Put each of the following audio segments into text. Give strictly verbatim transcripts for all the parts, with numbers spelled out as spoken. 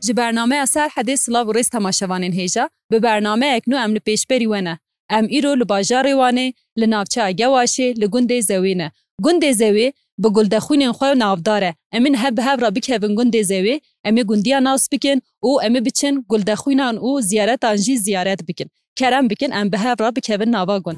Ji bernameya Serhedê silav û rêz temaşevanên hêja, bi bernameyek nû em li pêşberî we ne. Em îro li bajarê Wanê, li navçeya Gewaşê, li gundê Zewê ne. Gundê Zewê bi guldexwînên xwe navdar e. Em ê niha bi hev re bikevin gundê Zewê, em ê gundiya nas bikin û em ê biçin guldexwînan û ziyaretan jî ziyaret bikin. Kerem bikin, em bi hev re bikevin nava gund.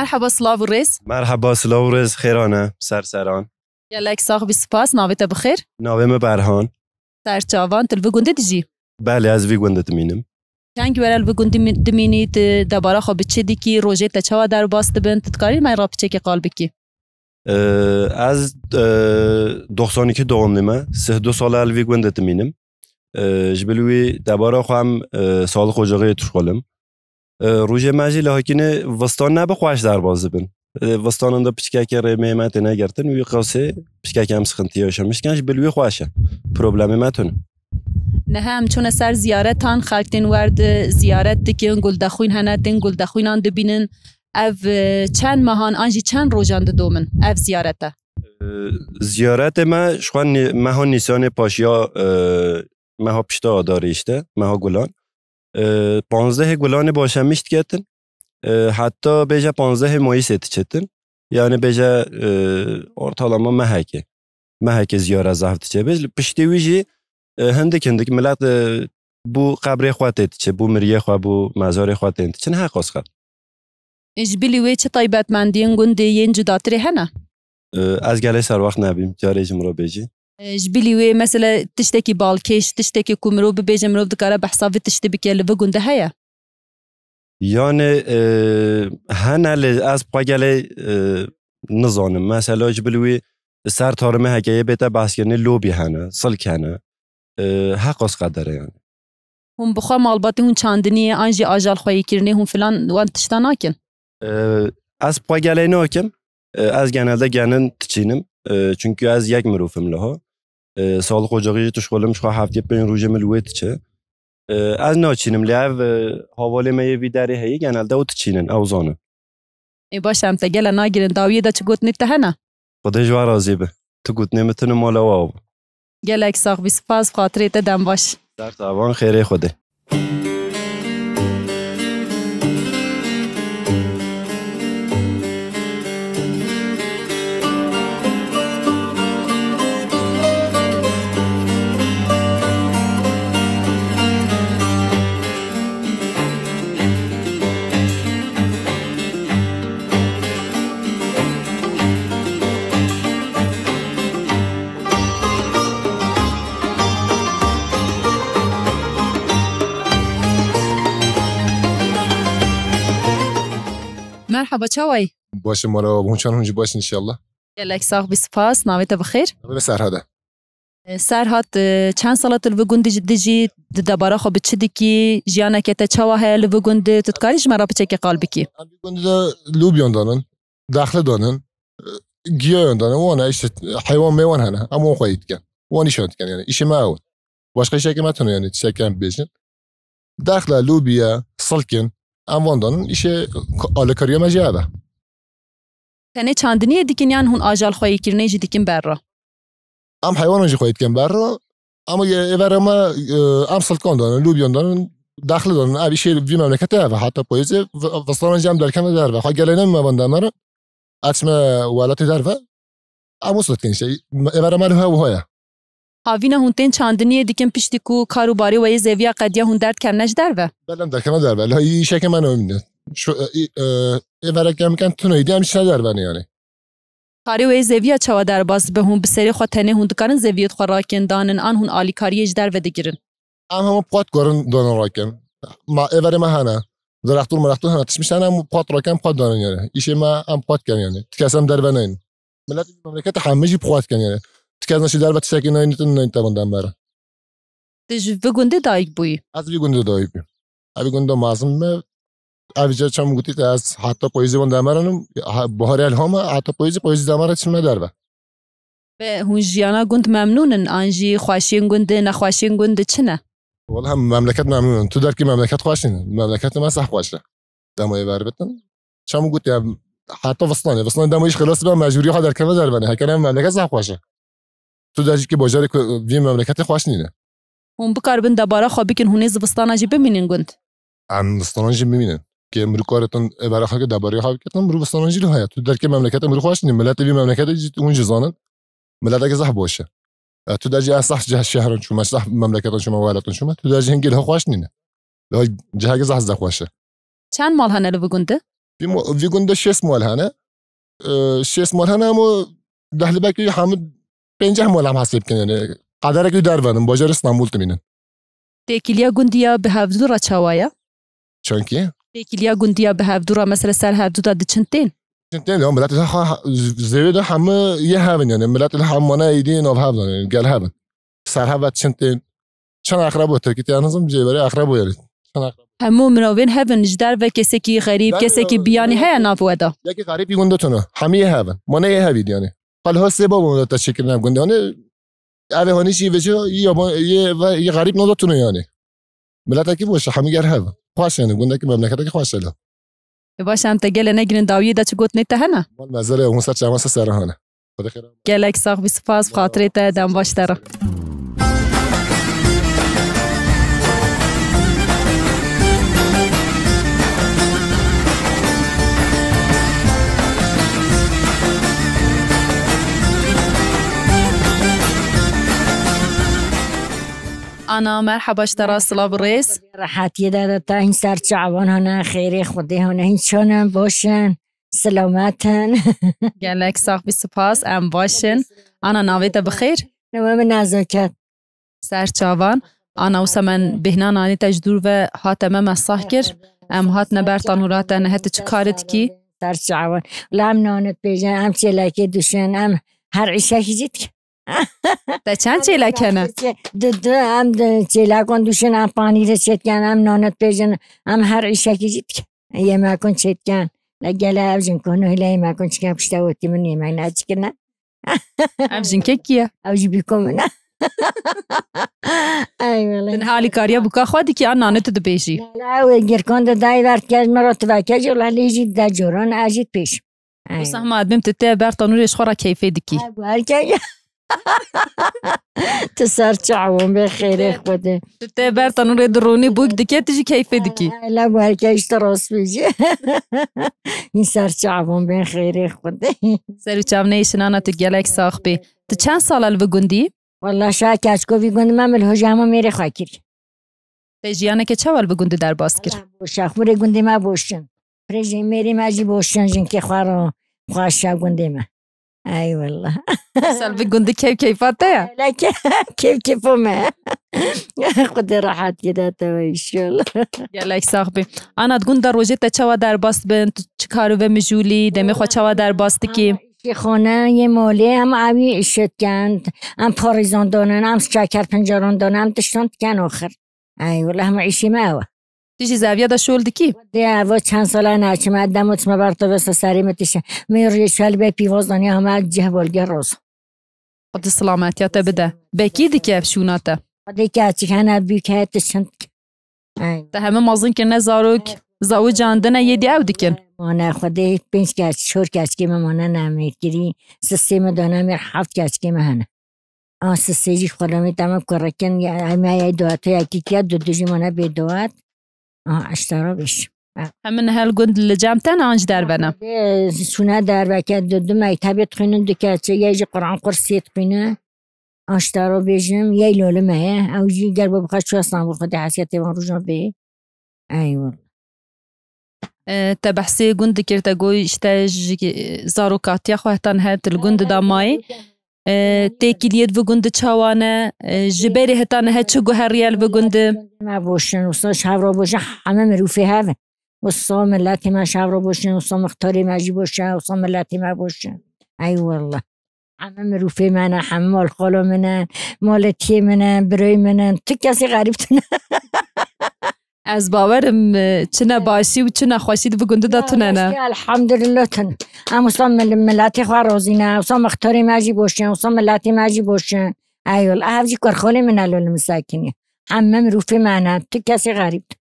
Merhaba, silav û rêz. Merhaba, silav û rêz, xêran e, ser seran. Gelek sax bî, spas. Navê te bi xêr? Navê min Berhan. Ser çavan, tu li vî gundê dijî? Belê, ez vî gundê dimînim. Çend were li vî gundê mi-, dimînî, tu debara xwe bi çi dikî, rojê te çawa derbas dibin, tu dikarî me re piçekê qal bikî? Ee, ez, e, doxsan iki doğumluyum. Sih du sal e li vî gundê dimînim. Ee, ji bil wî debara xwe em, e, sağlık ocağı tişxulim. E, rojê me jî li hakînê vistan ne bi xweş derbas dibin. E, vistanan de piçkekê rê mêmê têne girtin, wî qasê piçkekê em sıkıntı yaşamışken ji bil wî xweş e. Problemê me tune. Niha em çûne ser ziyaretan, xelk tên wer di ziyaret dikin, guldexwîn hene, tên guldexwînan dibînin. Ev, e, çend mehan an jî çend rojan didomin ev ziyarete? E, ziyaretê me ji xwe nî-, meha Nîsanê paşiya, e, meha pişta Adarê işte, meha Gulan. E, panzdehê Gulanê başemiş diketin. E, heta bêje panzdehê Mayîsê diçetin. Yani bêje, e, ortalama mehekê. Mehekê ziyara zehf diçe. Bêj, piştî wî jî, e, hindik hindik milet, e, bû qebrê xwe tê diçe, bû miriyê xwe, bû mezarê xwe tên diçin, heqas xwe. Ji bilî wê çi taybetmendiyên gundê yên cudatirê hene? E, ez gelê serwext nebîm, carê ji min re bêjî. E, ji bilî wê, mesela, tiştekî balkêş, tiştekî ku mirov bibêje, mirov dikare behsa vê tiştî bike, li vî gundê heye? Yani, e, hene lê ez xwe gelê, e, nizanim. Mesela, ji bilî wê ser tarime heke yê bête behskirinê lobî hene, silk hene. E, heqas qedere yani. Hûn bi xwe malbatê hûn çandiniyê an jî ajal xweyîkirinê hûn filan wan tişta nakin? Ee, ez bi xwe gelê nakim. Ee, ez genelde genin diçînim. Ee, çünkü ez yek mirof im liha. Ee, sağlık ocağı jî tişxulim, ji xwe heftê pênc rojê min li wê diçe. Ee, ez naçînim, lê ev, e, havalê me yê vî derê heye, genelde ew diçînin, ew zanin. Ê baş, em te gele nagirin, dawiyê de çi gotinê te hene? Xwedê ji we razî be. Tu gotinê min tune mala we bû. Gelek sax bî, spas, xatirê te dem baş. Ser tavan, xêrê Xwedê. Merhaba, çawayî? Baş e, mala we, hûn çan, hûn jî baş in inşallah. Gelek sax bî, spas. Navê te bi xêr? Navê me Serhat e. E, Serhat, e, çend sala tu li vî gundê jî dijî, di debara xwe bi çi dikî, jiyaneke te çawa heye li vî gundê, tu dikarî ji me re piçekê qal bikî? Em vî gundê de lûbyan danin, dexle danin, e, giyayan danin, wan e işte, heywan meywan hene, em wan xweyî dikin. Wan îşan dikin yani, îşê me ew in. Başqa îşekê me tune yani, tiştekê em bibêjin. Dexle, lûbiye, silkin, em wan danin, îşê alîkariya me jî ev e. Tenê çandiniyê dikin yan hûn ajal xweyîkirinê jî dikin ber re? Em heywanan jî xweyî dikin ber re. Ama ê-, êvera me, e, em silkan danin, lûbiyan danin, dexli danin. Ev îşê vî memleketê ev e. Heta payîzê v-, vistanan jî em derkevin derve. Xwe gelê nemîne van demê re. Em çime welatê derve. Em wisa dikin îşê. Êvera me li hev wiha ye. Havîna hûn tên çandiniyê dikin piştî ku kar û barê we yê zevîya qediya hûn derdkevine ji derve? Belê em derkevine derve. Lê îşeke me nayê mîne. Şu, e, e, êvereke em dikin tune îdî em çine derve ne yani. Karê we yê zevîya çawa derbas dibe? Hûn bi serê xwe tenê hûn dikarin zeviyê xwe rakin danin an hûn alîkariyê ji derve digirin? Em hema bi xwe dikarin danin rakin. Ma êverê me hene. Dirextûr mirextûr hene. Tişmiş hene em bi xwe rakin bi xwe danin yani. Îşê me em bi xwe dikin yani. Ti kes em derve neynin. Milet memleketê hemî jî bi xwe dikin yani. Tu kes neşî derve tiştekî nayînitin, nayîn te van demere. Tu ji vî gundê dayik bûyî? Ez vî gundê dayik bûyim. Ez vî gundê mezin me, ev ca çem gotî te ez heta payîzê van demere nim, ha, baharê elhama, heta payîzê, payîzê demere çime derve. Be hûn jiyana gund memnûn in, an jî xweşiyên gundê, nexweşiyên gundê çi ne? Wala hem memleket memnûn in. Tu derkî memleket xweş nîne. Memleketê me seh xweş e. Demayê ver bitin. Çem gotî ya heta vistanê. Vistanê demayê ji xilas be mecbûrî xwe derkeve dervene. Heke ne memleket seh xweş e. Tu der jî ki bajarê ku vî memleketê xweş nîne. Hûn bikaribin debara xwe bikin, hûn ê zivistana jî bimînin gund? Em zivistana jî bimînin. Kê mirû karetin ê bera xwe ke debarê xwe biketin, mirû zivistana jî li heye. Tu derkê memleketê mirû xweş nîne. Miletê vî memleketê jî hûn jî zanin. Mileteke zehf baş e. E, tu der jî ez zehf ceh şehran çûme, zehf memleketan çûme, welatin çûme. Tu der jî hingê li xweş nîne. Li ciheke zehf zehf xweş e. Çend mal hene li vî gundê? Vî mo-, vî gundê şêst mal hene. E, şêst mal hene ama deh li belkî hemû pênceh mal em hesê bikin yani. Qederek wî dervenin, bajarê Stenbul dimînin. Têkiliya gundî ya bi hevdû re çawa ye? Çankî? Têkiliya gundî ya bi hevdû re mesela ser hevdû de diçin tên? Diçin tên ya, milet ha, ha, zêwê de hemû yê hevin yani. Milet li hemû mane êdî nav hev yani, gel hevin. Ser hev ve diçin tên. Çend akrabo Tirkî te nizim, cêberê akrabo yani. Çend akrabo. Hemû mirovên hevin ji derve kesekî xerîb, kesekî biyanî heye nav we de? Yekî xerîb yî gundê tune. Hemî yê hevin. Mane yê hevî yani. Qal ha sê babo te çêkirin ev gundê yani. Ev ê hanî jî vêca yê yaban-, yê ve-, yê xerîb nada tune yani. Miletekî boş e, hemî ger hev. Xweş yani, gundekî memleketekî xweş e la. E baş, em te gele negrin dawiyê de çi gotinê te hene? Mal mezele, hûn ser çavan ser serre hane. Xwedê xêr. Gelek sax bî, spas, bi xatirê te, dem baş te re. Ana, merheba ji te re, silav û rêz. Rehetiyê de, de te hîn ser çavan hane, xêrê Xwedê hane, hîn çanin, boşin, silametin. Gelek sax bî, spas, em başin. Ana, navê te bi xêr? Navê min Nezaket. Ser çavan. Ana, wisa me bêhna nanê te ji dûr ve hate me, me sah kir. Em hatine ber tanûra te, nehe tu çi karê dikî? Ser çavan. La em nanê dipêjin, em çêlekê duşin, em her îşekî jî dikin. Te çend çêlek hene? Du, du, em di çêlekan duşin, em panîrê çêdikin, em nanê dipêjin, em her îşekî jî dikin. Yemekon çêdikin. La gele ev jin kono hile yemekon çikin, pişta wekî min yemek neçikine. Ev jinkek kî ye? Ew jî bîko min e. Ey wele. Din halî kariya bûka xwe dikî, an nanê tu dibêjî? Wele ew girkan de dayê ver dike, ji min re tu veke jî, wele lê jî de coran, ez jî pêş. Ey. Wisa hema dibêm tu tê ber tanûrê ji xwe re keyfê dikî. Ey, bu herkes. Tu ser çavan bê xêrê Xwedê. Tu tê ber tanûrê dironî, bûk dike, tu jî keyfê dikî. Ey, la bu herkes işte rast bêjî. Hîn ser çavan bê xêrê Xwedê. Ser û çav neyşinana tu gelek sax bî. Tu çend sal e li vî gundî? Wela şa keçko vî gund me, min li hojê hema mêrê xwe kir. Te jiyaneke çawa li vî gundî derbas kir? Wela boş e, xwirê gundê me boş in. Pirê jê mêrê me jî boş in, jinkê xwe ro xweş e gundê me. Ey wela. Sel vî gundî keyf keyfa te ye? Wela ke-, keyf keyfa me. Xwedê rehetiyê de te we inşallah. Gelek sax bî. Ana, di gund de rojê te çawa derbas dibin? Tu çi kar û ve mijûlî, demê xwe çawa derbas dikî? Îşê xane yê malê, em evî îşê dikin, em parîzan danin, em şeker pincaran danin, em tiştan dikin axir. Ey wela hema îşê me ew e. Tu jî zeviya de şol dikî? Dê evo çend sala naçime, demo çime ber to vesa serê min tişe. Min rê şel be pîvaz daniya hema cih bolge roz. Xwedê silametiya te bide. Be kî dike ev şûna te? Xwedê keçik hene bûk heye tu çend. Ey. Te heme mezin kirine zarok, zawican dine yê dî ew dikin. Mane Xwedê pênc keç, çor keçikê me mane nemêrkirî. Sisê me dane mêr, heft keçikê me hene. A sisê jî xwelamê te me kurekin, ya, em ya duetê yekî kiya, du du jî mane bê duet. A, eştara bêj. Hemin hel gund li cem te ne an ji derve ne? Ê, çûne derveke du, du mektebê dixwînin, du keçe, yê jî Quran qursiyê dixwîne. Aştaro bêjim, yey lolime ye. Ew jî ger bo bixwe çû Stenbul, Xwedê hesiyetê wan rojan bê. Eyvallah. E, te behsê gund dikir, te got, işte, ji, e, zarokatiya xwe heta nihe tu li gund de mayî. E, têkiliyê di vî gund de çawa ne? E, ji berê heta nihe çi guheriye li vî gund de? Me boşin, wisa şevro boşin, heme mirûfê hev in. Wisa miletê me şevro boşin, wisa mixtarê me jî boşe, wisa miletê me boşin. Eyvallah. Heme mirûfê me ne, heme malxala min in, maletiyê min in, birayê min in. Tu kesê xerîb tune. Ez bawerim, e, çi ne başî û çi ne xweşî di bi gundî de tune ne. Elhamdulillah tune. Em wisa mil-, miletê xwe razî ne, wisa mixtarê me jî boş in, wisa miletê me jî boş in. Eyol, ev jî kurxalê min e, lol min sekinî. Heme mirûfê me ne, tu kesê xerîb tune.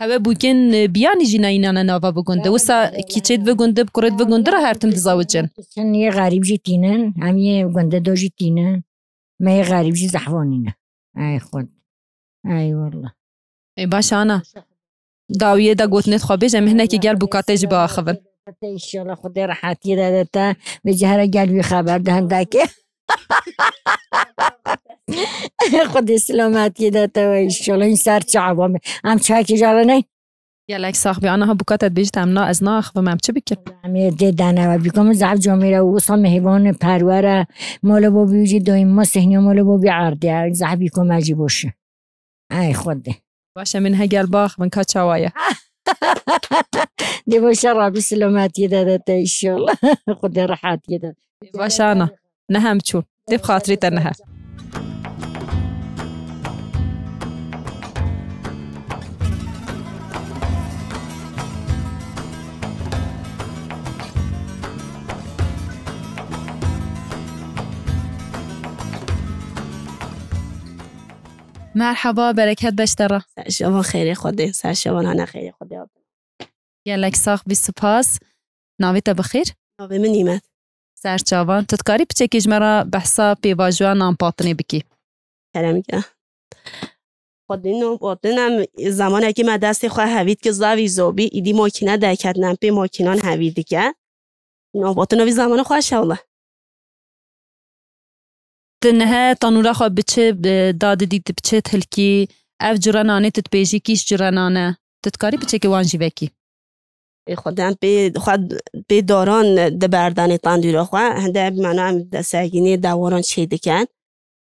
Heve bûkên, e, biyanî jî neyînane nava bi gundî. Wisa kîçê di bi gundî, bi kurê di bi gundî re her tim dizawicin. Çin yê xerîb jî tînin, em yê gundî do jî tînin. Me yê xerîb jî zehf anîne. Ey Xwed. Ey wallah. Ê baş ana. Dawiyê de gotinê xwe bêje, em hinekî gel bûkatê jî biaxivin. Te inşallah Xwedê rehetiyê de de te. Vê cihara gel wî xeber de hindekê. Xwedê selametiyê de te we inşallah. Hîn ser çava me. Em çayekî jara ney? Gelek sax be. Ana ha bûka te dibêjit em na, ez naaxivim, em çi bikin? Em ê dê dene we bîkom zaf comîre û wisa mihîvan perwere. Molo bobî jî doyma sehniya molo bobî ardiye. Zaf bîkom ez jî boşe. Ay Xwedê. Baş e, min he gel baaxivin ka çawa ye. Dê baş e, Rabî selametiyê de de te inşallah. Xwedê rehetiyê de. Baş ana. Niha em çûn. Dê bi xatirê te niha. Merhaba, bereket beş te re. Ser şevan xêrê Xwedê, ser şevan hane xêrê Xwedê. Gelek sax bî, spas. Navê te bi xêr? Navê min Nîmet. Ser çavan. Tu dikarî piçekê ji me re behsa pêvajoya nan patinê bikî? Kerem ke. Xwedî nan patin em zamanekî me destê xwe hevî dike zavî zobî, îdî makîne derketin em pê makînan hevî dike. Nan patin vî zamanê xweş e wele. Tu nihe tanûra xwe bi çi, bi, dadidî tu bi çi hilkî? Ev cure nanê tu dibêjî kîş cure nan e? Tu dikarî piçekê wan jî vekî? Ê xwe dem pê, xwe pê daran diberdanê tandûra xwe. Hinde mena em de sergînê dewaran çê dikin.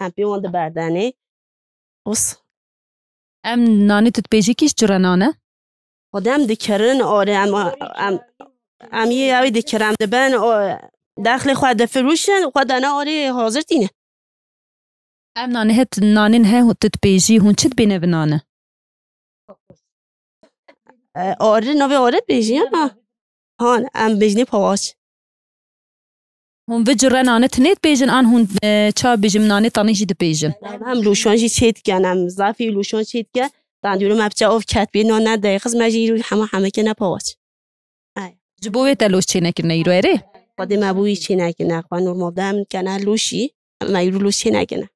Em pê wan diberdanê. Us. Em nanê tu dibêjî kîş cure nan e? Xwedê em dikirin, orê em, em, em yê ew dikirin, em dibin, o, dexlê xwe difirûşin, xwe dane orê hazir tîne. Em nanê het, nanên he tu dibêjî, hûn çi dibêne bi nan e? E, orê, navê orê dibêjî, ha? Han, em bêjinê pawaç. Hûn vi cure nanê tinê dibêjin, an hûn, e, ça bêjim, nanê tanê jî dibêjin? Em lûşan jî çê dikin, em zafî lûşan çê dikin. Tandûrê me piçe ov ket bê, nan ne deyixiz, me jî îro hema hemeke ne pawaç. Ay. Ji bo wê te lûş çê nekirine îro erê? Xwedê me bo wî çê nekirine, xwe normal de em kene lûşî, me îro lûş çê nekirine.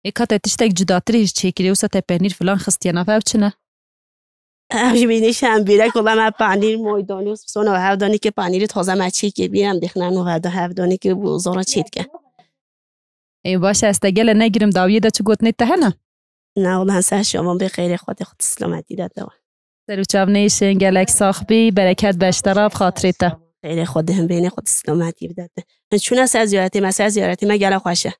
Ê ka te tiştek cudatirê jî çêkirê, wisa te penîr filan xistiye nav, ev çi ne? Ev jî bêjinê şembêrek, wela me panîr, moydanî û sona hevdanî ke panîrê taze me çêkê bî, em dixine no hevda hevdanî ke bu zora çêdike. Ê baş e, ez te gele negirim, dawiyê de çi gotinê te hene? Na, wela ser şavan bê xeyrê Xwedê xwe silametî de te we. Ser û çav nêşin, gelek sax bî, bereket beşte re bi xatirê te. Xeyrê Xwedê him bênê xwe silametî bide te. Hin çûne ser ziyaretê me, ser ziyaretê me gela xweş e.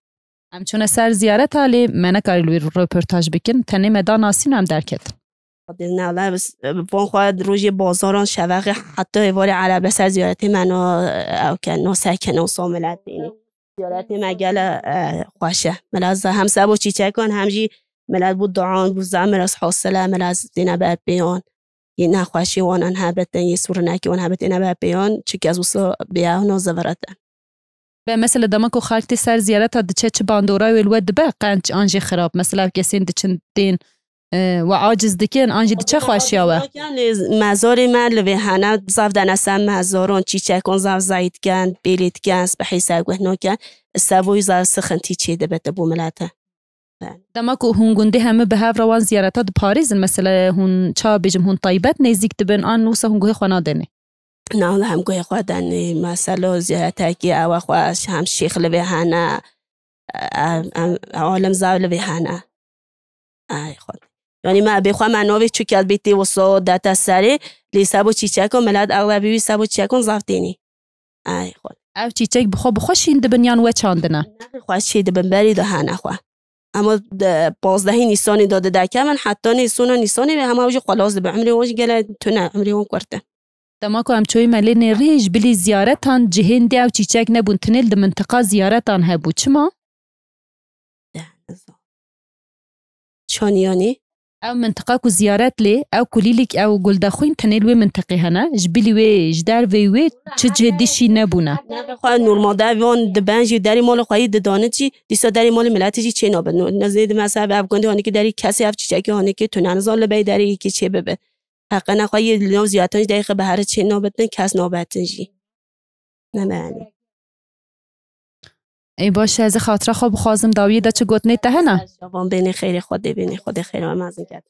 Em çûne ser ziyareta, lê me nekarî li wê röportaj bikin. Tenê me da nasîn û em derketin. Xwedê nala, van xwe rojê bazaran şevexê heta êvarê erebe ser ziyaretê me no, ew ke no sekene û so milet têne. Ziyaretê me gele, e, xweş e. Milet ze-, hem sebo çîçekan hem jî milet bû duan bû ze miras hasile, milet têne ber pêyan. Yê nexweşî wan an hebete, yê sûrinekî wan hebete ne ber pêyan, çi kes wisa bêyahno zivirete. Be mesela dema ku xelk tê ser ziyareta diçe, çi bandora wê li we dibe qenc an jî xirab? Mesela kesên diçin tên, e, we aciz dikin an jî diçe xweşiya we? Lê mezarê me li vê hene, zaf dene ser mezaran, çîçekan zaf zayî dikin, bêlê dikin, spehî serguh nakin, seboyî zaf sixintî çê dibe te bo milete. Dema ku hûn gundê hemû bi hev re wan ziyareta diparêzin, mesela hûn, ça bêjim, hûn taybet nêzîk dibin, an wisa hûn guhê xwe nadenê? Na, wela em guhê xwe denê. Mesela ziyaretekî ew e xweş, hem şêx li vê hene, em, em, alim zav li vê hene. Ay Xwedê. Yanî me bê xwe me navê çi ket bê tê wisa dete serê, lê sebo çîçeko milet exlebî wî sebo çîçekon zaf tênî. Ay Xwedê. Ev çîçek bi xwe, bi xwe şîn dibin yan we çandine? Nexê xwe çê dibin, berî de hene xwe. Ema di pazdehê Nîsanê de didekevin, heta nê sona Nîsanê ve hema ew jî xwelas dibe. Umrê wan jî gele tune, umrê wan kurt e. Dema ku em çoyî me lê nêrî ji bilî ziyaretan cihên dê ew çîçek nebûn, tinê li mintiqa ziyaretan hebû. Çima? Çaniyanî. Ew mintiqa ku ziyaret lê, ew kulîlik, ew guldexwîn tenê li wê mintiqê hene. Ji bilî wê, ji derveyî wê çi cihê dişî nebûne. Xwe normalde ev van diben jî derî malê xwe yî didane jî, dîsa derî malê miletê jî çê nabe. No-, nezê di mesela ev gundê hanîkî derî kesê ev çîçekê hanîkî tune nizan li bey derî yekî çê bibe. Heqe nexwe yê li nav ziyaretan jî derî xwe bi here çê nabetin, kes nabetin jî. Ne be yanî. Ê baş e, ez ê xatira xwe bixwazim, dawiyê de çi gotinê te hene? Şaban bênê xeyrê Xwedê, bênê Xwedê xeyra me mezin ket.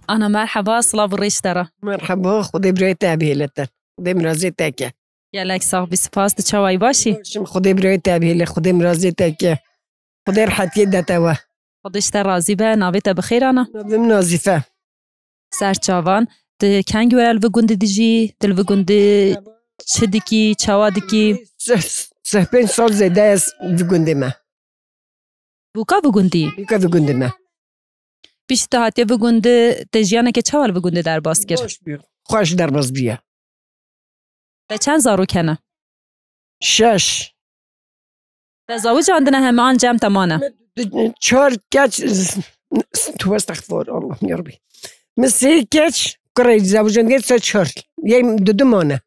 Ana merheba, silav û rêş te re. Merheba, Xwedê birayê te bihêle te. Xwedê mirazê te ke. Gelek sax bî, spas. Tu çawa yî, baş î? Başim, Xwedê birayê te bihêle, Xwedê mirazê te ke. Xwedê rehetiyê de te we. Xwedê ji te razî be, navê te bi xêr ana? Navê min Nazîfe. Ser çavan, tu kengî were li vi gundî dijî, tu li vi gundî çi dikî, çawa dikî? Seh-, seh pênc sal zêde ez vi gundê me. Bûka vi gundî? Bûka vi gundê me. Piştî tu hatiye vi gundî, te jiyaneke çawa li vi gundî derbas kir? Baş bû. Xweş derbas bûye. Te çend zarok hene? Şeş. Te zawicandine heme an cem te mane? Çar keç, tu estexfar, Allah'ım ya Rabbi. Min sê keç, kurê zawicandine se çar. Yê dudu mane.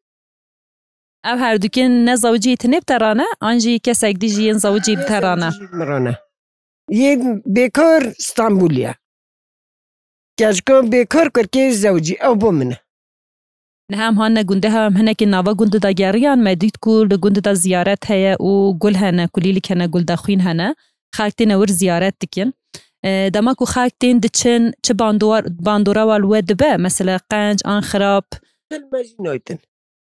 Ev herdukên ne zawicî tenê bi te re ne, an jî kesek dî jî yên zawicî bi te re ne? Min re ne. Yê bêkar Stenbolê ye. Keçika bêkar kurkê zewcî, ew bo min e. Niha em hanine gundê, ha em hinekî nava gundê de geriyan, me dît ku li gundê de ziyaret heye û gul hene, kulîlik hene, guldexwîn hene. Xelk têne wir ziyaret dikin. E, dema ku xelk tên diçin, çi bandor-, bandora wa li we dibe? Mesela qenc an xirab? Dil me jî naytin.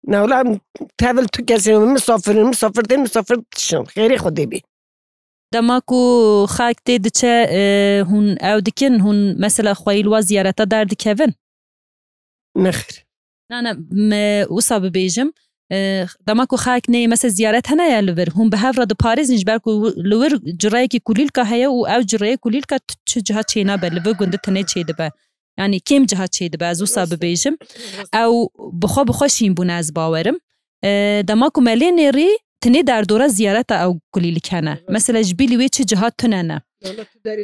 Newla em tevil tu kesên misafir in, misafir tên, misafir dişin. Xêrê Xwedê bê. Dema ku xelk tê diçe, e, hûn ew dikin, hûn mesela xweyî li wa ziyareta derdikevin? Nexir. Na, na, me wisa bibêjim, e, dema ku xelk neyê mesela ziyaret hene ya li vir, hûn bi hev re diparêzin ji ber ku li wir cireyekî kulîlka heye û ew cireyê kulîlka tu çi ciha çênabe, li vir gundî tenê çêdibe. Yanî kêm ciha çêdibe, ez wisa bibêjim. Ew bi xwe bi xwe şîn bûne, ez bawerim. E, dema ku me lê nêrî, tinê derdora ziyareta ew kulîlik hene. Mesela ji bilî wê çi ciha tune ne?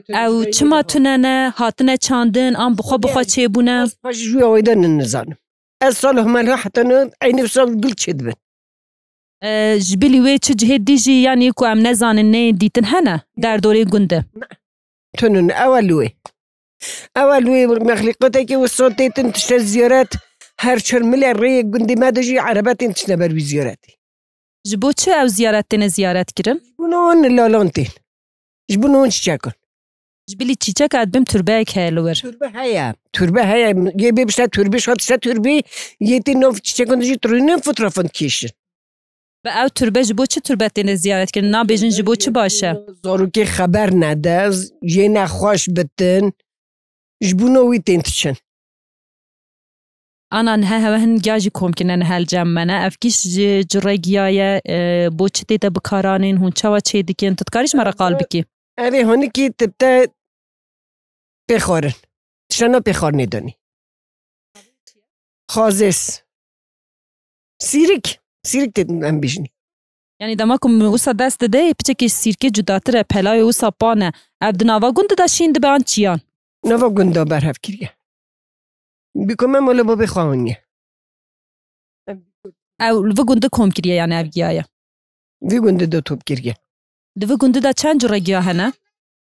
Ew çima tune ne? Hatine çandin, an bi xwe bi xwe çêbûne? Ez xwe ji wî awayî de nizanim. Ez sal hemel ra heta ne eynî sal gul çêdibin. E, ji bilî wê çi cihê dî jî, yanî ku em nezanin, neyên dîtin hene derdorê gundê? Tunûn, ew e li wê. Ew e li wê mexlîqatekê wisa têtin tişte ziyaret, her çar mile rêyê gundê me de jî erebe tên tişte ber wî ziyaretê. Ji bo çi ew ziyaret têne ziyaret kirin? Ji bo wan lalan tên. Ji bo wan çiçekan. Ji bilî çîçeka dibim turbeyek heye li wir. Turbe heye. Turbe heye. Yê bê bişte turbê, şat tişte turbê, yê tê nav çiçekan de jî turînin fotoğrafan dikêşin. Bi ew turbe ji bo çi turbe têne ziyaret kirin? Nabêjin ji bo çi baş e? Zarokê xeber nede, yê nexweş bitin. Ji bo wî tên diçin. Ana nihe hewe hin giya jî kom kirine nihe li cem me ne. Ev kî ji, ji rêgiya ye, e, bo çi tê te bikaranîn, hûn çawa çê dikin? Tu dikarî ji me re qal bikî? Ev ê honikî tu te pêxwarin. Tiştana pêxwarinê danî. Xazês. Sîrik. Sîrik tê em bêjinî. Yanî dema ku min wisa dest dide, piçekî sîrkê cudatir e, pelayê wisa pan e. Ev di nava gund de şîn dibe an çiyan? Nava gund de berhev kiriye. Bîko me mala babê xwe aniye. Ew li vi gundî kom kiriye, yanî ev giya ye? Vî gundî de top kiriye. Di vi gundî de çend cure giya hene?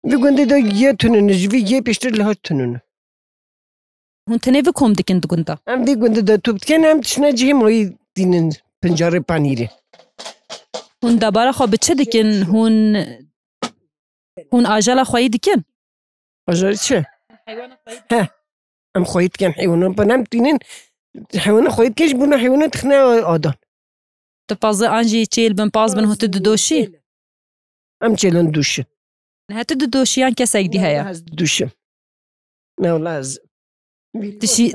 Vî gundî de yê tunûn, ji vî yê pêştir li her tunûn. Hûn tenê vi kom dikin di gunda? Em vî gundî de top dikin, em tiştine cihê mayî dînin, pincarê panîrê. Hûn debara xwe bi çi dikin? Hûn, hûn ajela xweyî dikin? Ajel çi? He. Em xweyî dikin heywanan, bi nem tînin, heywanan xweyî dikin, ji bo ne heywanan dixine adan. Tu pazê an jî çêl bin, paz bin, hûn tu didoşî? Em çêlin duşin. He, tu didoşî yan kesek dî heye? Ez duşim. Ne wala ez. Tu şî-,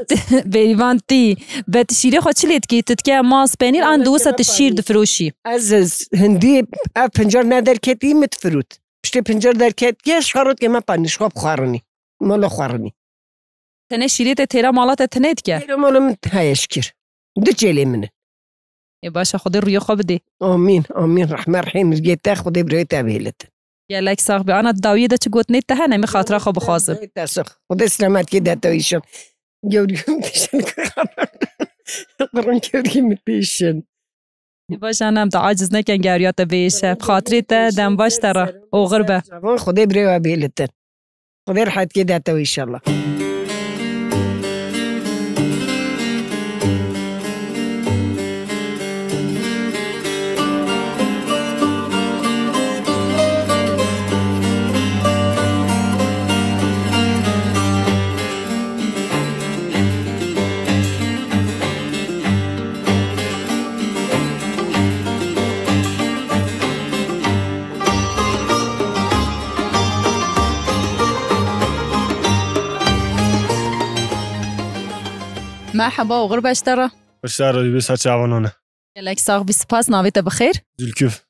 bêrîvan tî. Be tu şîrê xwe çi lê dikî? Tu dike maz, penîr, an di wisa tu şîr difiroşî? Ez, ez hindî ev pincar ne derketî min difirot. Piştê pincar derketiye, ji xwe rotke me panî, ji xwe bixwarinî. Mala xwarinî. Tenê şîrê te têra mala te tenê dike? Têra mala min heye şikir. Du çêlê min in. Ê baş e, Xwedê rûyê xwe bidê. Amîn, amîn. Rehme rehîm, rîgê te, Xwedê birayê te bihêlitin. Gelek sax be. Ana, dawiyê de çi gotinê te hene, min xatira xwe bixwazim. Te sax. Xwedê selametkê de te îşan. Gewrî min têşin. Qurun gewrî min têşin. Ê baş e, ana, em te aciz nekin, gewriya te bihêşe. Bi xatirê te, dem baş te re. Oxir be. Çavan, Xwedê birê we bihêlitin. Xwedê rehetkê de te înşallah. Merheba, oxir be ji te re. Xweşdar bî, ser çavan hone. Gelek sax bî, spas, navê te bi xêr? Zülküf.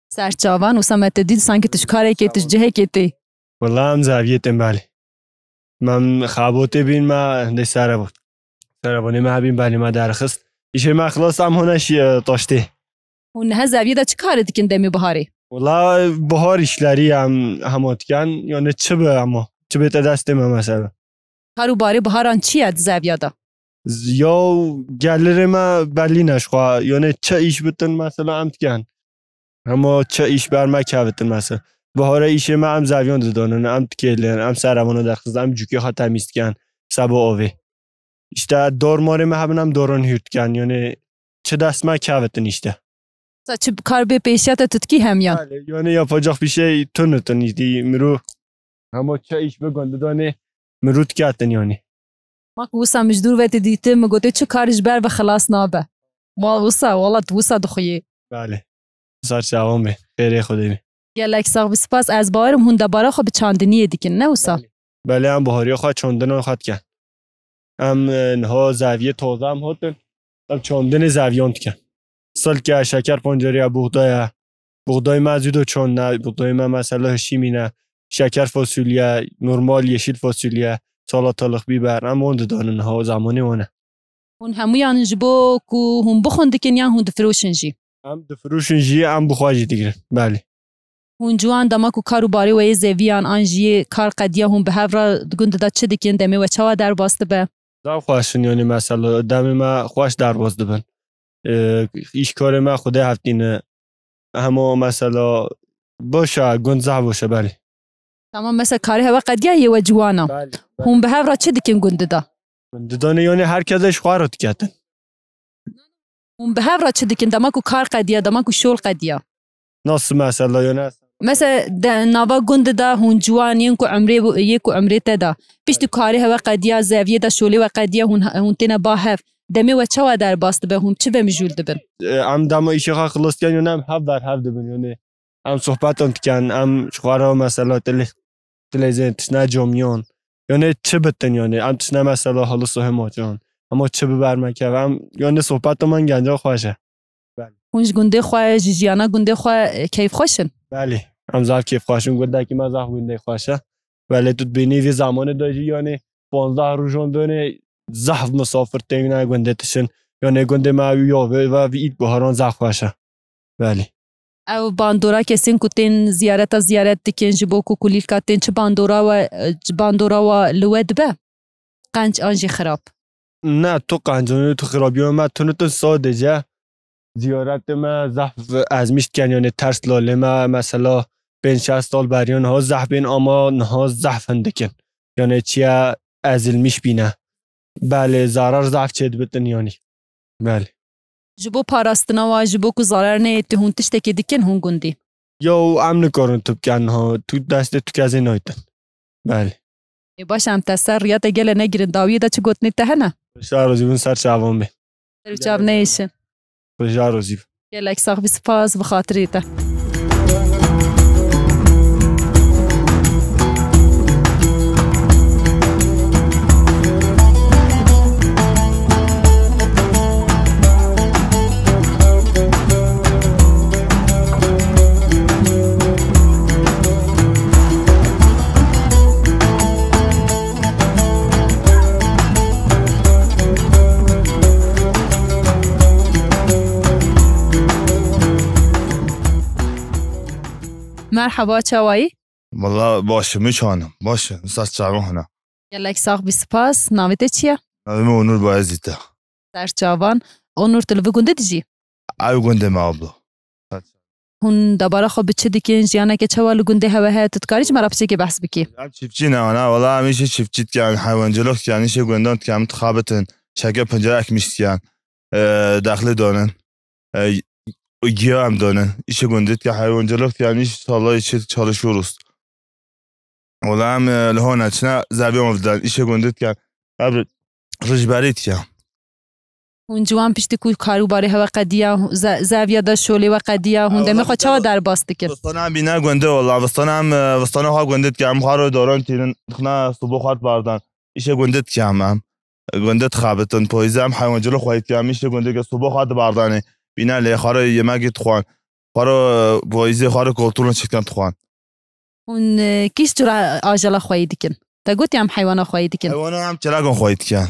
Ser çavan, wisa me te dît, sanki tu ji karekê, tu ji cihekê tê. Wela em zaviyê tên belê. Me em xabotê bîn, me hindê sere bû. Serebonê me hebîn belê me derxist. Îşê me xilas, em hone şî, e, taştê. Hûn niha zaviyê de çi karê dikin demê biharê? Wela bihar îşlerî em hema dikin, yani çi bi hema, çi bête destê me mesela. Kar û barê biharan çi ye di zaviya de? Z-, ya gelirê me belî ne ji xwe, yani çi îş bitin mesela em dikin. Hema çi îş ber me kevitin mesela. Bihare îşê me em zaviyan didanin, em dikêlin, em serebana derxistin, em cûkê xwe temîz dikin, seba avê. Îşte dor marê me hebin em doran hûr dikin, yani çi dest me kevitin îşte. Sa çi kar bê pêşiya te tu dikî hemiyan? Belê, yani yapacak bir şey tunitin îdî miro. Hema çi îş bi gundidanê miro diketin yani. Ma ku wisa min ji dûr ve te dîtin, min gotê çi kar ji ber ve xilas nabe. Ma wisa, wela tu wisa dixuyê. Belê. Sar çavan bê. Xêrê Xwedê bê. Gelek sax bî, spas. Ez bawerim hûn debara xwe bi çandiniyê dikin, ne wisa? Belê. Belê, em bihariya xwe çandina xwe dikin. Em, e, niha zaviyê taze em hatin. Em çandinê zaviyan dikin. Silke, şeker pancarê ye, buğday e. Buğday me zû do çandine, buğday me mesela hişîmî ne. Şeker fasulye, normal yeşil fasulye, salatalık, biber. Em wan didanin niha, zamanê wan e. Hûn hemûyan ji bo ku hûn bixwin dikin yan hûn difiroşin jî? Em difiroşin jî, em bi xwe jî digirin. Belê. Hûn ciwan dema ku kar û barê we yê zeviyan an jî yê kar qediya, hûn bi hev re di gund de çi dikin? Demê we çawa derbas dibe? Zaf xweş in, yani mesela demê me xweş derbas dibin. Ee, îşkarê me Xwedê hevtîne. Hema mesela baş e, gund zaf baş e, belê. Tamam, mesela karê hewe qediya yê we ciwana. Belê, belê. Hûn bi hev re çi dikin gundida? Gundida ne, yani herkes ji xwe re diketin. Hûn bi hev re çi dikin dema ku kar qediya, dema ku şol qediya? Nasıl mesela, yani? Mesela de nava gundida hûn ciwan yên ku emrê, yê ku emrê te da. Piştî karê hewe qediya, zeviyê de şolê we qediya, hûn, hûn têne ba hev. Demê we çawa derbas dibe, hûn çi ve mijûl dibin? Ee, em dema îşê xwe xilas dikin, yani em hev ber hev dibin, yani. Em sohbetan dikin, em ji xwe re mesela tele-, televîzyon, tiştine camiyan. Yani çi bitin yani, em tiştine mesela halı sohe maçan. Ama çi biber me kev, em yani sohbeta man genca xweş e. Belê. Hûn ji gundê xwe, ji jiyana gundê xwe, e, keyfxweş in? Belê, em zaf keyfxweş in, gundekî me zaf gundê xweş e. Belê, tu dibînî vî zamanê de jî yani panzdeh rojan dönê zaf misafir têne gundê tişin. Yani gundê me ew ya ve, ve vî îd biharan zaf xweş e. Belê. Ew bandora kesên ku tên ziyareta ziyaret dikin, ji bo ku kulîlka tên, çi bandora we, çi bandora we li we dibe? Qenc an jî xirab? Ne, tu qenc, tu xirabiya me tunitin, sadece ziyaretê me zaf ezmîş dikin, yani ters lalê me, mesela pênc şeş sal beriya niha zaf bên, ama niha zaf hindik in. Yani çiye ezilmiş bîne. Belê, zarar zaf çêdibitin yani. Belê. Ji bo parastina wan, ji bo ku zarar neyê, tu hûn tiştekê dikin hûn gundî? Yo, em nikarin tu bikin niha. Tu destê tu kesê naytin. Belê. Ê baş, em te ser riya te gele negirin. Dawiyê de çi gotinê te hene? Rojda rozî bin, ser çavan bê. Ser û çav neyêşin. Rojda rozî bin. Gelek sax bî, spas bi xatirê te. Merhaba, çawayî? Wala baş im, çawan im? Baş im, ser çavan hene. Gelek sax bî, spas. Navê te çi ye? Navê min Onur Bayezîd e. Ser çavan. Onur, tu li vî gundê dijî? Ew gundê me ablo. Hûn debara xwe bi çi dikin? Jiyaneke çawa li gundê hewe heye? Tu dikarî ji me re piçekê behs bikî? Em çiftçî ne ana. Wala em îşê çiftçî dikin, heywancılık dikin, îşê gundan dikin, em dixabitin, çeke pincere ekmiş dikin, e, dexlê donin, e, giya em donin. Îşê gundê dikin, heywancılık dikin, îş tarla için çalışıyoruz. Wala em, e, li hona çine zevê wan didan, îşê gundê dikin. Ev rêberî dikin. Hûn ciwan piştî ku kar û barê hewe qediya, ze-, zeviya de şolê we qediya, hûn Ha, demê wala xwe çawa bizde derbas dikin? Vistana em bîne gundê wala. Vistana em, e, vistana xwe gundê dikin. Em xwe ro doran tînin, dixine soba xwe dibardan. Îşê gundê dikin em. Gundê dixabitin, poyîzê em heywancılık xweyî dikin. Em îşê gundê ke soba xwe dibardanê. Bîne lê xwe ro yemekê dixwan. Xwe ro, e, poyîzê xwe ro koltûlin çikan dixwan. Hûn, e, kîş cura ajala xweyî dikin? Te gotiye em heywana xweyî dikin. Heywana em çêlekan xweyî dikin.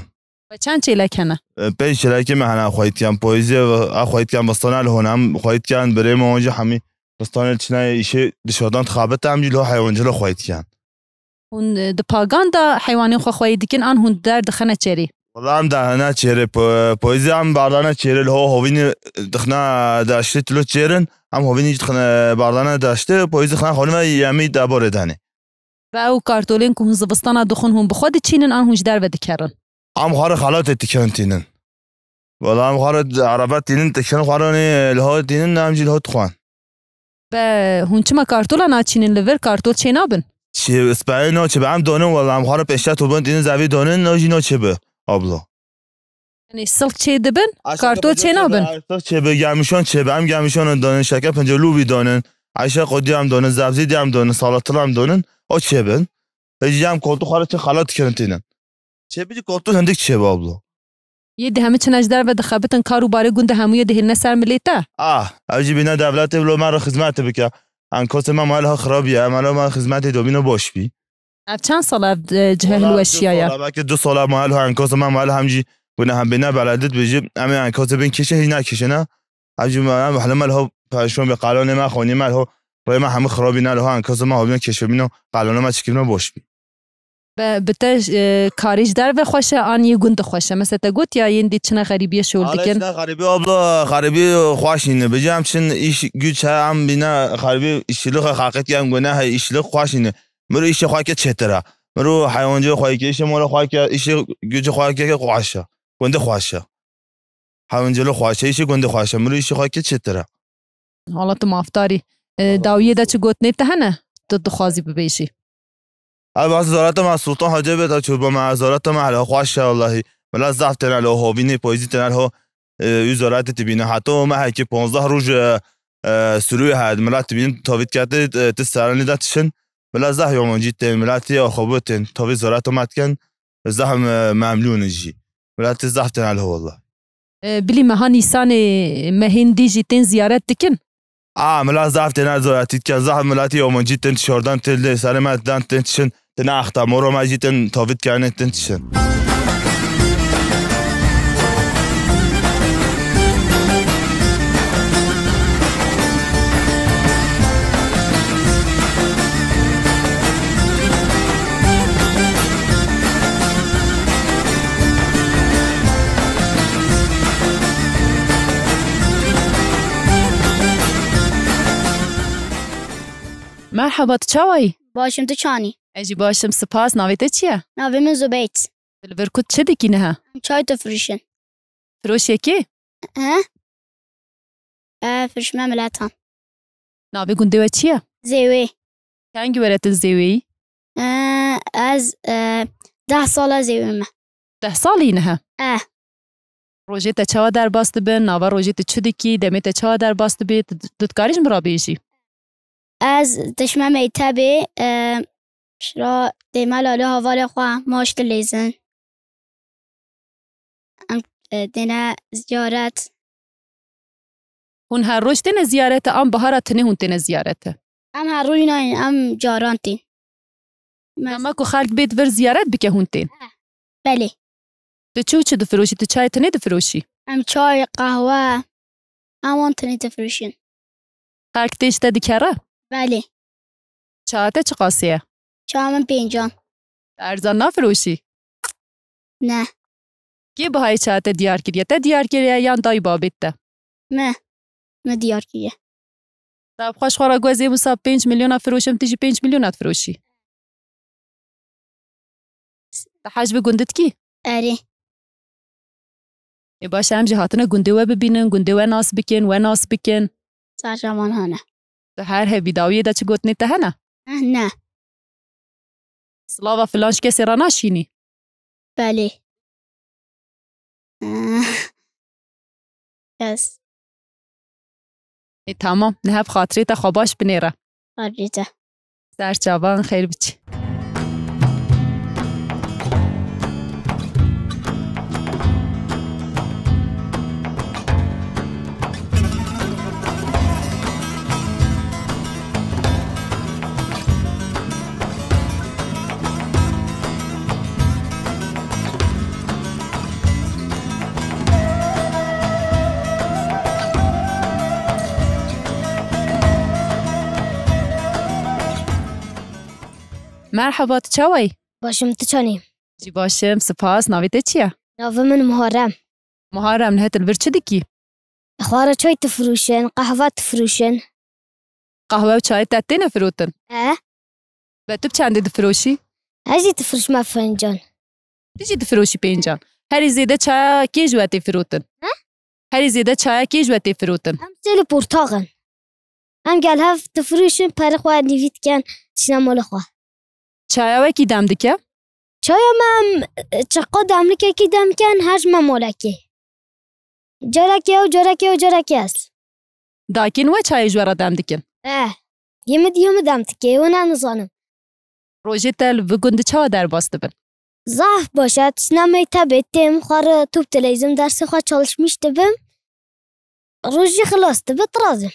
Ve çend çêlek hene? E, pênc çêlekê me hene xweyî dikin. Poyîzê, e, xweyî dikin, bistana li hona em xweyî dikin, birê me wan jî hemî bistanê çine îşê dışardan dixabite, em jî li heywancılık xweyî dikin. Hûn, e, di pagan de heywanên xwe xweyî dikin an hûn der dixine çêrê? Wala em dahine çêrê, po-, poyîzê em bardane çêrê, li ho hovînî dixine daştê tilo çêrin, em hovînî jî dixine bardane daştê, poyîzê dixine xwîn ve yemî deborê danê. Ve ew kartolên ku hûn zivistana dixwin hûn bi xwe diçînin an hûn ji derve dikerin? Em xwe re xelatê dikirin tînin. Wala em xwe re erebe tînin, dikirin xwe re nê li ho tînin, em jî li ho dixwin. Be, hûn çima kartola naçînin li vir? Kartol çênabin? Çi, speyê no çi be em donin, wala em xwe re pêşte tobin tînin zevî donin, no jî no çi be, ablo. Yanî silk çê dibin, kartol çênabin? Silk çê be, gemîşon çê be, em gemîşon donin, şeke pincelû bî donin, eyşe qodî em donin, zevzî dî em donin, salatila em donin, o çê bin. Hêjî em koltuk xwe re çi xelat dikirin tînin. Çê bicî koltuk hindik çê be, ablo. Yê di hemî çine ji derve dixebitin, kar û barê gund hemû yê dihêlne ser milê te? Ah, ev jî bîne devletê, bilo me re xizmetê bike. Enkosê me maliha xirabî ye, mala me xizmetê domîno boş bî. Ev çend sal ev, e, cihê hilweşiya ye? Wala du sala, belkî du sala maliha enkosê me maliha em jî gune hem bîne beledî dibêjî, em ê enkosê bin kişin, hîn nekişine. Ev jî me, em hlim maliha perşon bê, qalonê me, xonî maliha, rê me hemû xirabî ne, liha enkosê me hobîne keşebîno, qalonê me çikîbîno boş bî. Be, bi te, e, karê ji derve xweş e, an yê gund xweş e? Mesela te got ya yên dî çine xerîbiyê şol dikin. Çine xerîbî, abla, xerîbî xweş nîne. Bêje em çin îş güç he, em bîne xerîbî, îşçilik he, xaqet em gune he, îşçilik xweş nîne. Miro îşê xwe ke çêtir e. Miro heywancê xwe ke, îşê mala xwe ke, îşê gücê xwe ke, ke xweş e. Gundê xweş e. Heywancê xweş e, îşê gundê xweş e. Miro îşê xwe ke çêtir e. Hala tu mafdarî. E, dawiyê de çi gotinê te hene? Tu dixwazî bibêjî. Ev ez zareta me Sultan Hacê bê ta çû bo me, zareta me hele xweş e wellahî. Mila zaf têne lo hovînê, poyzî têne lo, e, û zaretê tibîne. Heta o me hekî ponzdeh roj, e, e, sürüyê had. Mila tibîne tavît kete, e, ti seranî de tişin. Mila zaf yomoncî tên, mila tê axubu tên. Tavît zareta me dikin. Zaf, e, memnûn in jî. Mila tê zaf têne lo wellahî. E, bilî meha Nîsanê mehên dî jî tên ziyaret dikin? A, mila zaf têne ziyaretî dikin, zaf miletî yomoncî tên tişordan, tên lê serê me dan, tên tişin, têne axta moro me jî tên tavît kene, tên tişin. Merhaba, tu çawayî? Baş im, tu çanî? Ez jî baş im, spas. Navê te çi ye? Navê min Zubeyt. Li vir ku çi dikî niha? Çay difirişin. Firoşekî? He? E, firişme miletan. Navê gundê we çi ye? Zêwê. Kengî were tu li Zêweyî? E, Ez, e, deh sal ez ê wê me. Deh salî ne he? Eh. Rojê te çawa derbas dibin? Nava rojê tu çi dikî? Demê te çawa derbas dibî? Tu, tu dikarî ji min re bêjî? Ez dişme mektebê, e, şira dême lalê havalê xwe maç dilêzin. Em, e, dêne ziyaret. Hûn her roj têne ziyarete, an bihara tenê hûn têne ziyarete? Em her roj nayên, em caran tên. Dema ku xelk bêt vir ziyaret bike hûn tên? Belê. Tu çi û çi difiroşî? Tu çayê tenê difiroşî? Em çay, qehwe, em wan tenê difiroşin. Xelk tê ji te dikere? Belê. Çaya te çiqasê ye? Çaya min pêncan. Erzan nafiroşî? Ne. Kê bihayê çaya te diyar kiriye? Te diyar kiriye yan dayî babêt te? Me. Me diyar kiriye. Te bi xwe ji xwe re got, ez ê wisa pênc milyona firoşim, tu jî pênc milyona difiroşî. Te hej bi gund dikî? Erê. Ê baş e, em jî hatine gundê we bibînin, gundê we nas bikin, we nas bikin. Serja wan hene. Tu her hebî dawiyê de çi gotinê te hene? Eh, ne. Silava filan ji kesê re naşînî? Belê. Eh, kes. Ê, tamam. Niha bi xatirê te xwe baş binêre. Xatirê te. Ser çavan xêr biçî. Merheba, tu çawa yî? Baş im, tu çawa yî? Jî baş im, spas. Navê te çi ye? Navê min Muharrem. Muharrem, niha tu li vir çi dikî? Xwe re çay difirûşin, qehwe difirûşin. Qehwe û çayê te têne firotin? E? Ve tu bi çendê difiroşî? Ez jî difirûşime fincan. Tu jî difiroşî pêncan. Herî zêde çaya kê ji we tê firotin? He? Herî zêde çaya kê ji we tê firotin? Em sêl û portax in. Em gel hev difirûşin, perê xwe nîvî dikin, çîne mala xwe. Çaya we kî dem dike? Çaya me em, e, çiqa demlikekî dem dikin, her ji me malekê. Carekê ew, carekê ew, carekê ez. Dayikên we çayê ji we re dem dikin? Eh, yê min diya min dem dike, ew ne nizanim. Rojê te li vi gundî çawa derbas dibin? Zaf baş e, tiştine mektebê têm, xwe re top dileyzim, dersê xwe çalışmîş dibim. Rojî xilas dibe, tirazim.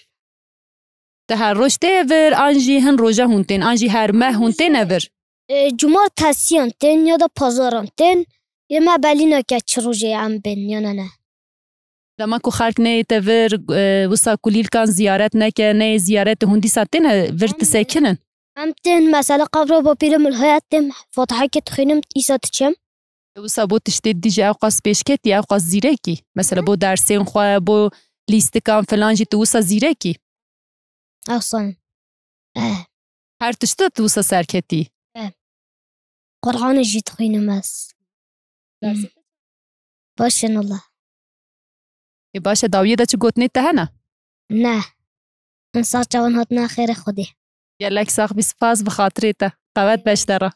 Te her roj tê vir, an jî hin roja hûn tên, an jî her meh hûn têne vir? E, cumartesiyan tên ya da pazaran tên. Yê me belî nake çi rojê em bên ya ne ne. Dema ku xelk neyê te vir, e, wisa kulîlkan ziyaret neke, neyê ziyaretê hûn dîsa têne vir disekinin? Em tên mesela qebra bapîrê min heye tên, fatiheke dixwînim, îsa diçim. Wisa bo tiştê dî jî ewqas pêşketî, ewqas zîrekî. Mesela bo dersên xwe, bo lîstikan filan jî tu wisa zîrekî. Ewsan. Eh. Her tişta tu wisa serketî. Eh. Qur'anê jî dixwînim ez. Dersê Hmm. Baş in Allah. Ê baş e, dawiyê de çi gotinê te hene? Ne. Insan çawan hatina xêrê Xwedê. Gelek sax bî, spas bi xatirê te. Qewet beş te re.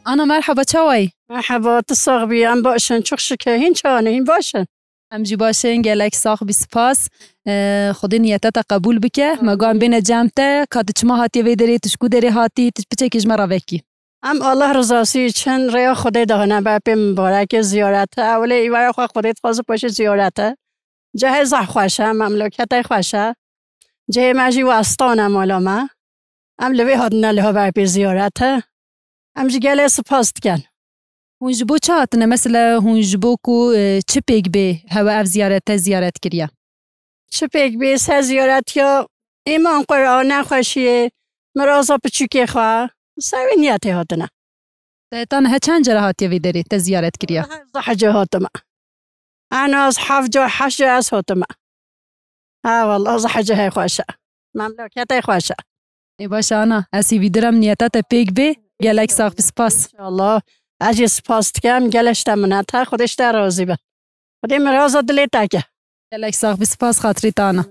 Ana, merhaba, çawa yî? Merhaba, tu sax bî, em baş in, çok şükür. Hîn çawa ne, hîn baş in? Em jî baş in, gelek sax bî, spas. Ee, Xwedê niyeta te qebûl bike. Me got em bêne cem te, ka tu çima hatiye vê derê, tu ji ku derê hatî, tu piçekî ji me re vekî. Em Allah rızası için rêya Xwedê dixine ber pê mibareke ziyarete. Ewlê îvara xwe Xwedê dixwaze paşê ziyarete. Cihê zaf xweş e, memleketê xweş e. Cihê me jî westan e mala me. Em li vê hatine li haber pê ziyarete. Em jî gelê spas dikin. Hûn ji bo çi hatine? Mesela hûn ji bo ku, e, çi pêk bê hewe ev ziyarete ziyaret kiriye? Çi pêk bê ser ziyaretiya îman, Qur'an, nexweşiyê, miraza piçûkê xwe, ser wê niyetê hatine. Te heta niha çend cara hatiye vê derê, te ziyaret kiriye? Zehece hatime. Ena ez heft ca, heşt ca ez hatime. Ha, walla, zehece hey xweş e. Memleketê xweş e. Ê baş e ana, ez hêvîdir im niyeta te pêk bê. Gelek sax bî, spas. İnşallah. Ez jî spas dikim, gelek ji te minet e, Xwedê ji te razî be. Xwedê miraza dilê te ke. Gelek sax bî, spas xatirê te ana.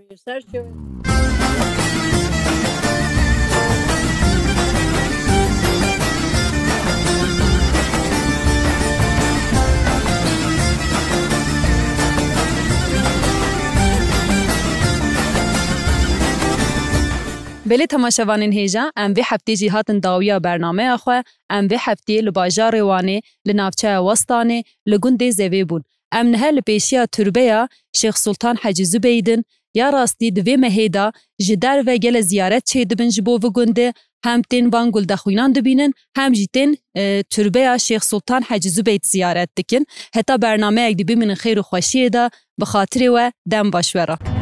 Belê temaşevanên hêja, em vê heftê jî hatin dawiya bernameya xwe. Em vê heftê li bajarê Wanê, li navçeya Westanê, li gundê Zevê bûn. Em niha li pêşiya turbeya Şêx Sultan Hecî Zubeyd in. Ya rastî di vê mehê de ji derve gele ziyaret çêdibin ji bo vî gundê. Hem tên van guldexwînan dibînin, hem jî tên, e, turbeya Şêx Sultan Hecî Zubeyd ziyaret dikin. Heta bernameyek dî bimînin xêr û xweşiyê de, bi xatirê we dem baş we re.